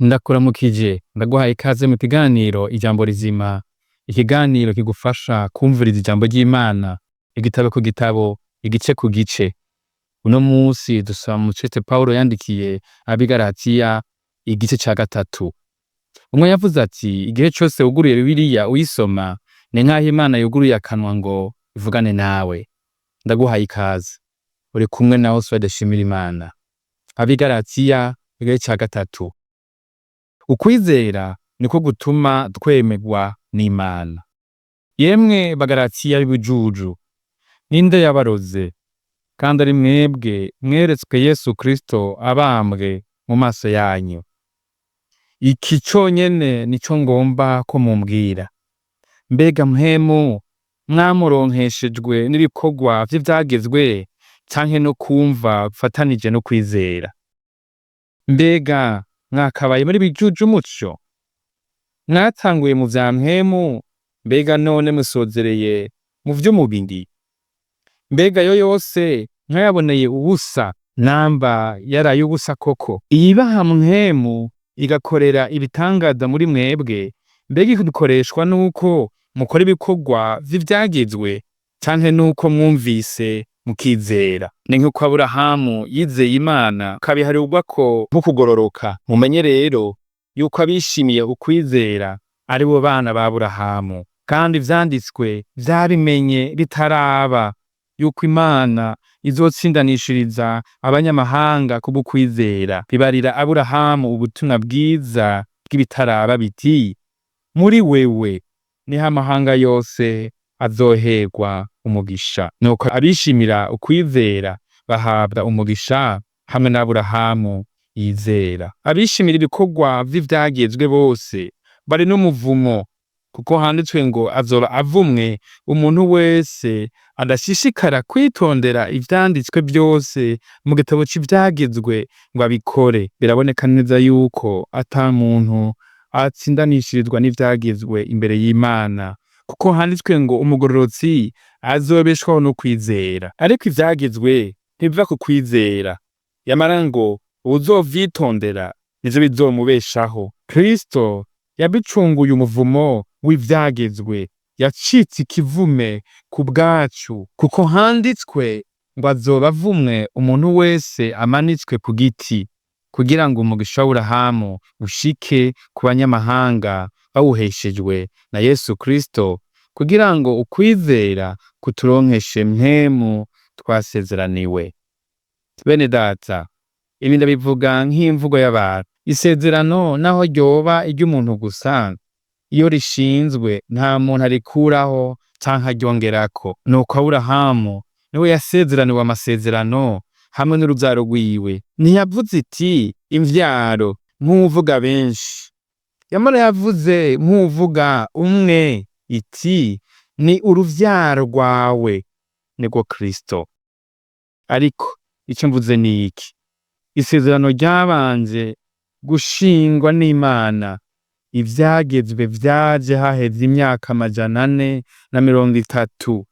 Ndakuramukije, ndaguhaye ikaze mu kiganiro Ijambo Rizima, ikiganiro kigufasha kumviriza ijambo ry'Imana, igitabo ku gitabo, igice ku gice. Uno musi dusoma mu cete Pawulo yandikiye ab'i Galatiya, igice ca gatatu. Umwe yavuze ati: "Igihe cose wuguruye Bibiliya uyisoma, ni nk'aho Imana yuguruye akanwa ngo ivugane nawe." Ndaguhaye ikaze. Uri kumwe na Oswald Nshimirimana. Ab'i Galatiya, igice ca gatatu. Ukwizera niko gutuma twemerwa n'Imana. Yemwe Bagalatiya b'ibijuju, ninde yabaroze? Kandi ari mwebwe mweretswe Yesu Kristo abambwe mu maso yanyu. Iki conyene nico ngomba ko mumbwira. Mbega mpwemu mwamuronkeshejwe n'ibikorwa vy'ivyagezwe canke no kumva bifatanije no kwizera? Mbega mwakabaye muri bijuju mutyo? Mwatanguye mu vya mpwemu, mbega none musozereye mu vy'umubiri? Mbega ayo yose mwayaboneye ubusa, namba yaraye ubusa koko? Iyibaha mpwemu igakorera ibitangaza muri mwebwe, mbega ibikoreshwa nuko mukora ibikorwa vy'ivyagezwe canke nuko mwumvise mukizera? Ni nk'uko Aburahamu yizeye Imana akabiharurwako nk'ukugororoka. Mumenye rero yuko abishimiye ukwizera ari bo bana ba Aburahamu. Kandi ivyanditswe vyabimenye bitaraba yuko Imana izotsindanishiriza abanyamahanga kubw'ukwizera. Bibarira Aburahamu ubutumwa bwiza bw'ibitaraba biti: "Muri wewe niho amahanga yose azoherwa umugisha." Nuko abishimira ukwizera bahabwa umugisha hamwe n'Aburahamu yizera. Abishimira ibikorwa vy'ivyagezwe bose bari n'umuvumo, kuko handitswe ngo: "Azoba avumwe umuntu wese adashishikara kwitondera ivyanditswe vyose mu gitabo c'ivyagezwe ngo abikore." Biraboneka neza yuko ata muntu atsindanishirizwa n'ivyagezwe imbere y'Imana, kuko handitswe ngo: "Umugororotsi azobeshwaho no kwizera." Ariko ivyagezwe ntibiva ku kwizera, yamara ngo uwuzovyitondera nivyo bizomubeshaho. Kristo yabicunguye umuvumo w'ivyagezwe, yacitse ikivume ku bwacu, kuko handitswe ngo: "Azoba avumwe umuntu wese amanitswe ku giti", kugira ngo umugisha w'Aburahamu ushike ku banyamahanga bawuheshejwe na Yesu Kristo, kugira ngo ukwizera kuturonkeshe mpwemu twasezeraniwe. Bene data, ibi ndabivuga nk'imvugo y'abantu. Isezerano naho ryoba iry'umuntu gusa, iyo rishinzwe nta muntu arikuraho canke aryongerako. Nuko Aburahamu niwe yasezeraniwe amasezerano hamwe n'uruvyaro rwiwe. Ntiyavuze iti "imvyaro" nk'uwuvuga benshi, yamara yavuze nk'uwuvuga umwe iti: "Ni uruvyaro rwawe", nirwo Kristo. Ariko ico mvuze ni iki: isezerano ryabanje gushingwa n'Imana, ivyagezwe vyaje haheze imyaka 430,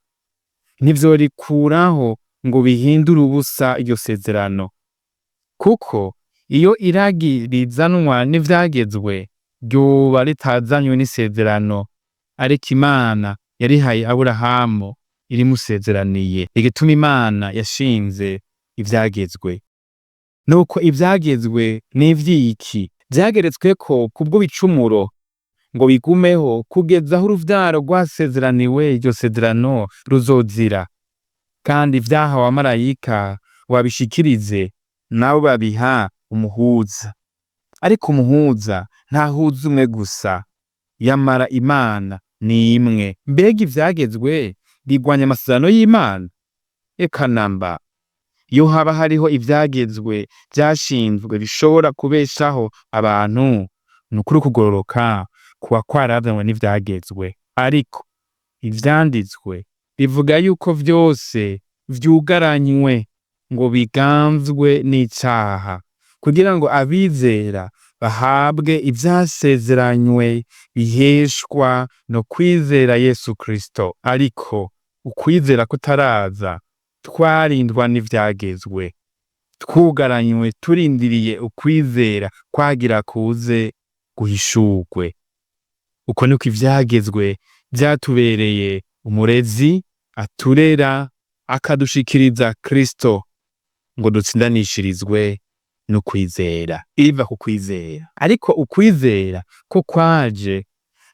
ntivyorikuraho ngo bihindure ubusa iryo sezerano, kuko iyo iragi rizanwa n'ivyagezwe ryoba ritazanywe n'isezerano, ariko Imana yarihaye Aburahamu irimusezeraniye. Igituma Imana yashinze ivyagezwe, nuko ivyagezwe n'ivyiki? Vyageretsweko kubw'ibicumuro ngo bigumeho kugeza aho uruvyaro rwasezeraniwe iryo sezerano ruzozira. Kandi vyahawe abamarayika ngo babishikirize, nabo babiha umuhuza. Ariko umuhuza ntahuza umwe gusa, yamara Imana ni imwe. Mbega ivyagezwe bigwanya amasezerano y'Imana? Eka namba! Iyo haba hariho ivyagezwe vyashinzwe bishobora kubeshaho abantu, nukuri ukugororoka kuba kwarazanywe n'ivyagezwe. Ariko ivyanditswe bivuga yuko vyose vyugaranywe ngo biganzwe n'icaha, kugira ngo abizera bahabwe ivyasezeranywe biheshwa no kwizera Yesu Kristo. Ariko ukwizera kutaraza, twarindwa n'ivyagezwe. Twugaranywe turindiriye ukwizera kwagira kuze guhishurwe. Uko niko ivyagezwe vyatubereye umurezi aturera akadushikiriza Kristo ngo dutsindanishirizwe n'ukwizera. Iva ku kwizera. Ariko ukwizera ko kwaje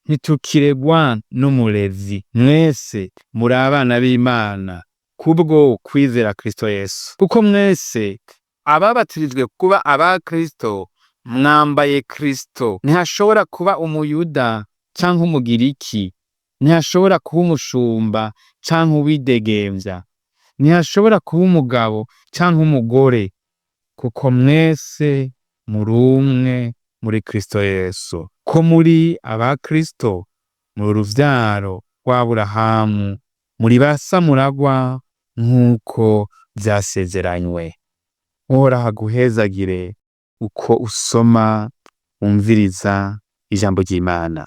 ntitukiregwa n'umurezi. Mwese muri abana b'Imana kubwo kwizera Kristo Yesu. Kuko mwese ababatirijwe kuba aba Kristo mwambaye Kristo. Ntihashobora kuba umuyuda canke umugiriki, ntihashobora kuba umushumba canke uwidegemvya, ntihashobora kuba umugabo canke umugore, kuko mwese muri umwe muri Kristo Yesu. Ko muri aba Kristo, muri uruvyaro rw'Aburahamu, muri basamuragwa nk'uko vyasezeranywe. Uhoraho aguhezagire uko usoma wumviriza ijambo ry'Imana.